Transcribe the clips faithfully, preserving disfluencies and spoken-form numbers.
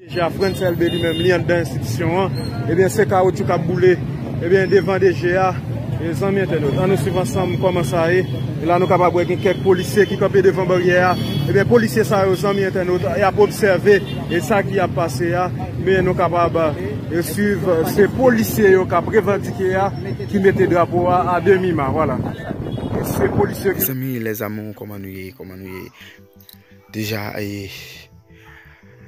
D G a, Frantz Elbé, li menm, li anndan enstitisyon an. Ebyen, se kawotchou k ap boule, ebyen, devan D G a. E zanmi entènot, ann nou swiv ansanm kòman sa ye. E la, nou kapab wè gen kèk polisye ki kanpe devan baryè a. Ebyen, polisye sa yo, zanmi entènot, y ap obsève e sa ki ap pase a. Men nou kapab, e, swiv, se polisye yo k ap revandike a, ki mete drapo a a demi ma, vwala. E se polisye ki... Zanmi, les amours, kòman nou ye? Kòman nou ye? Deja, e,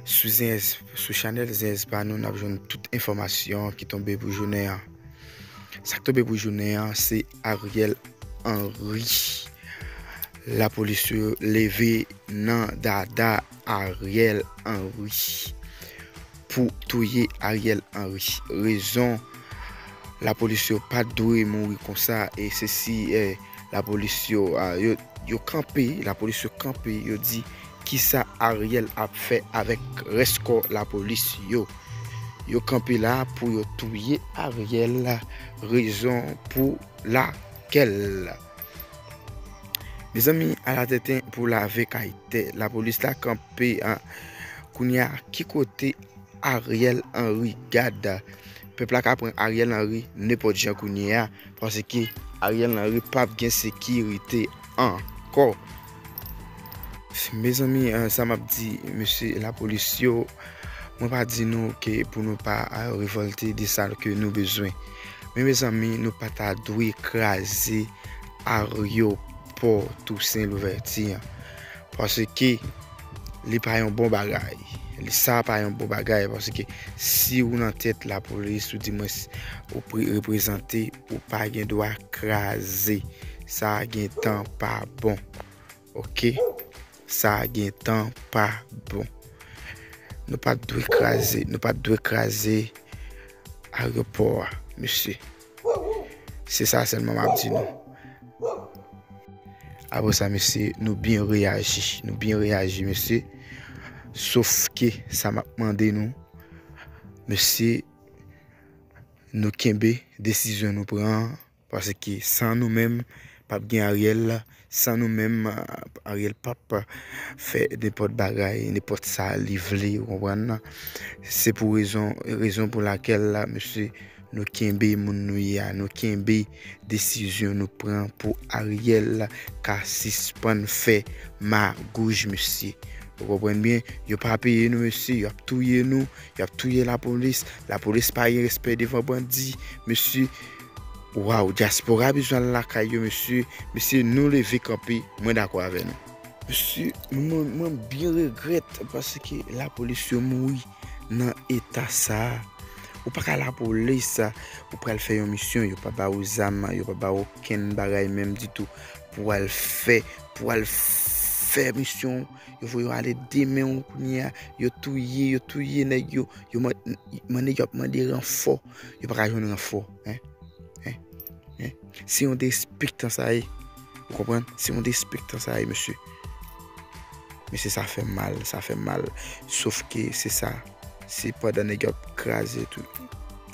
sou Zen S, sou chanèl Zen S pa nou, n ap jwenn tout enfòmasyon ki tonbe pou jounen an. Sa k tonbe pou jounen an, se Ariel Henry. Lapolis yo leve nan dada Ariel Henry pou touye Ariel Henry. Rezon, lapolis yo pa t dwe mouri konsa, e se si, e, lapolis yo, a, yo, yo kanpe, lapolis yo kanpe, yo di kisa Ariel ap fè avèk rès kò lapolis yo. Yo kanpe la pou yo touye Ariel, rezon pou lakèl. Mezanmi, ala tenten pou lave kay tè. Lapolis la kanpe, an. Kounye a, ki kote Ariel Henry? Gad, pèp la ka pran Ariel Henry nenpòt jan kounye a, paske Ariel Henry p ap gen sekirite ankò. Mezanmi, eh, sa m ap di, mesye lapolis yo, mwen pa di nou ke pou nou pa, eh, revòlte de sa ke nou bezwen. Men mezanmi, nou pa ta dwe kraze aryopò Tousen Louvèti an. Paske li pa yon bon bagay. Li, sa pa yon bon bagay, paske si ou nan tèt lapolis, ou di mwens ou pre-, reprezante, ou pa gen dwa kraze. Sa gentan pa bon. Oke? Sa gentan pa bon. Nou pa t dwe kraze, nou pa t dwe kraze aryopò a, mesye. Se sa sèlman m ap di nou. Apre sa, mesye, nou byen reyaji. Nou byen reyaji, mesye. Sof ke sa m ap mande nou, mesye, nou kenbe desizyon nou pran an, paske san nou menm, p ap gen Ariel. San nou menm, Ariel p ap fè nenpòt bagay, nenpòt sa li vle, ou konprann? Se pou rezon, rezon pou lakèl la, mesye, nou kenbe moun nou ye a, nou kenbe desizyon nou pran pou Ariel ka sispann fè magouj, mesye. Ou konprann byen? Yo pa peye nou, mesye, y ap touye nou, y ap touye lapolis. Lapolis pa gen respè devan bandi, mesye. Waw, dyaspora bezwen al lakay yo, mesye. Mesye, nou leve kanpe, mwen dakò avè nou. Mesye, mwen, mwen byen regrèt paske lapolis yo mouri nan eta sa a. Ou pa ka lapolis, ou pral fè yon misyon, yo pa ba ou zam, yo pa ba ou okenn bagay menm ditou pou al fè, pou al fè misyon. Yo voye w ale de men w kounye a, yo touye, yo touye nèg yo, yo man-, man-, nèg yo ap mande ranfò, yo pa ka jwenn ranfò, en, en, en. Se yon derespektan sa ye, ou konprann? Se yon derespektan sa ye, mesye. Mesye, sa fè mal, sa fè mal. Sof ke se sa, se pandan nèg yo ap kraze tou,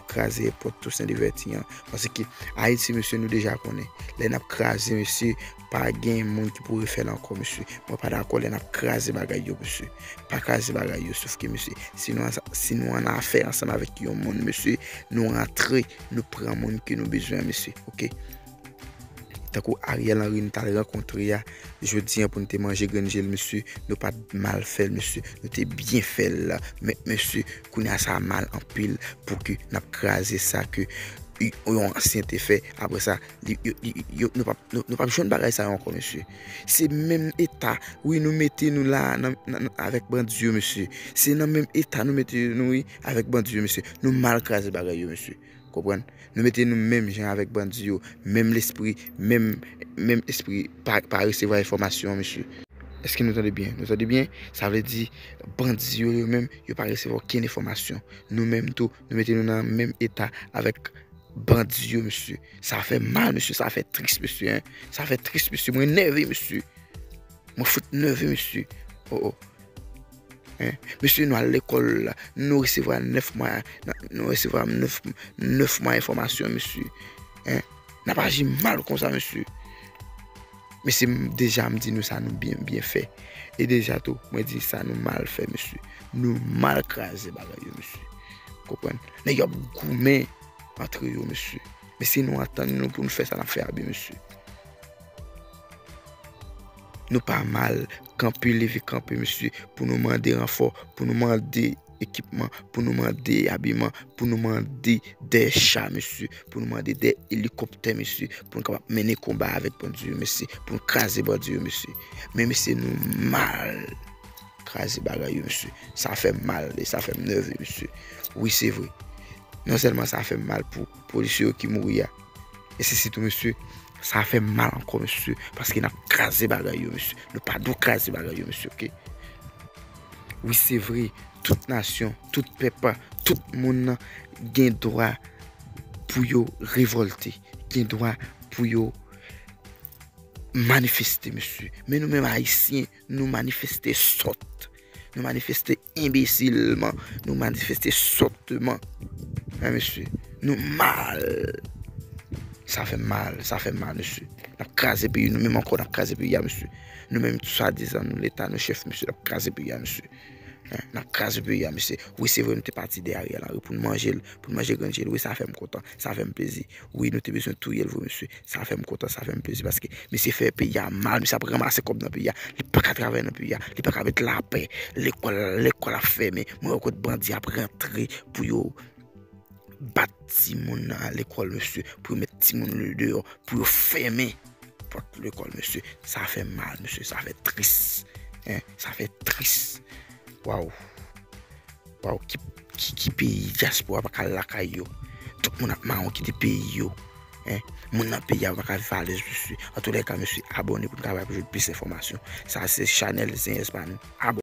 kraze pòt Tousen Louvèti an. Paske Ayiti, mesye, nou deja konnen. Lè n ap kraze, mesye, pa gen moun ki pou refè l ankò, mesye. Mwen pa dakò lè n ap kraze bagay yo, mesye. Pa kraze bagay yo, sof ke, mesye, si nou an-, si nou an afè ansanm avèk yon moun, mesye, nou rantre, nou pran moun ke nou bezwen, mesye. Oke? Tankou Ariel Henry nou t al rankontre a, jodi a pou nou te manje grenn je l, mesye, nou pa t mal fè l, mesye, nou te byen fè l. Men, mesye, kounye a sa mal anpil pou ke n ap kraze sa ke y-, yon ansyen te fè. Apre sa, li, yo, li, yo, nou p ap, nou, nou p ap jwenn bagay sa yo ankò, mesye. Se menm eta, wi, nou mete nou la nan, nan, nan, avèk bandi yo, mesye. Se nan menm eta nou mete nou, wi, avèk bandi yo, mesye. Nou mal kraze bagay yo, mesye. Konprann? Nou mete nou menm jan avèk bandi yo, menm lespri, menm, menm espri pa, pa resevwa enfòmasyon, mesye. Èske nou tande byen? Nou tande byen? Sa vle di, bandi yo, yo menm, yo pa resevwa okenn enfòmasyon. Nou menm tou, nou mete nou nan menm eta avèk bandi yo, mesye. Sa fè mal, mesye, sa fè tris, mesye, en. Sa fè tris, mesye. Mwen nève, mesye. Mwen fout nève, mesye. Oh, oh. En? Mesye, nou al lekòl, nou resevwa nèf mwa, nou resevwa nèf, nèf mwa enfòmasyon, mesye. En? N ap aji mal konsa, mesye. Mesye, m, deja m di nou sa nou byen, byen fè. E deja tou, mwen di sa nou mal fè, mesye. Nou mal kraze bagay yo, mesye. Konprann? Nèg yo ap goumen antre yo, mesye. Men si nou antann nou pou nou fè sa n ap fè a byen, mesye. Nou pa mal kanpe, leve kanpe, mesye, pou nou mande ranfò, pou nou mande ekipman, pou nou mande abiman, pou nou mande dèyè cha, mesye, pou nou mande dèyè elikoptè, mesye, pou nou kapab mennen konba avèk bandi yo, mesye, pou nou kraze bandi yo, mesye. Men, mesye, nou mal kraze bagay yo, mesye. Sa fè m mal, e sa fè m nève, mesye. Wi, se vre. Non sèlman sa fè m mal pou polisye yo ki mouri a, e se sitou, mesye, sa fè m mal ankò, mesye, paske n ap kraze bagay yo, mesye. Nou pa dwe kraze bagay yo, mesye, oke? Wi, se vre, tout nasyon, tout pèp, tout moun gen dwa pou yo revòlte, gen dwa pou yo manifeste, mesye. Men nou menm Ayisyen, nou manifeste sòt. Nou manifeste enbesilman. Nou manifeste sòtman. Wi, mesye. Nou mal. Sa fè m mal, sa fè m mal, mesye. N ap kraze peyi nou menm ankò, n ap kraze peyi a, mesye. Nou menm, swadizan, nou Leta, nou chèf, mesye, n ap kraze peyi a, mesye. Hein, n ap kraze peyi a, mesye. Wi, se vre, nou te pati dèyè Ariel Henry pou n manje l, pou n manje grenn je l. Wi, sa fè m kontan, sa fè m plezi. Wi, nou te bezwen touye l vre, mesye. Sa fè m kontan, sa fè m plezi, paske mesye fè peyi a mal, mesye ap ranmase kòb nan peyi a. Li pa ka travay nan peyi a, li pa ka met lapè. Lekòl, lekòl ap fèmen. Mwen wè kot bandi ap rantre pou yo bat timoun nan lekòl, mesye, pou yo met timoun deyò, pou yo fèmen pòt lekòl, mesye. Sa fè mal, mesye, sa fè tris. Hein, sa fè tris. Waw. Waw, ki, ki, ki peyi dyaspora pa ka al lakay yo. Tout moun ap mawon kite peyi yo. Hein, moun nan peyi a pa ka viv alèz, mesye. Antoulèka, mesye, abòne pou n kapab jwenn plis enfòmasyon. Sa se chanèl Zenyèz pa nou. Abòne.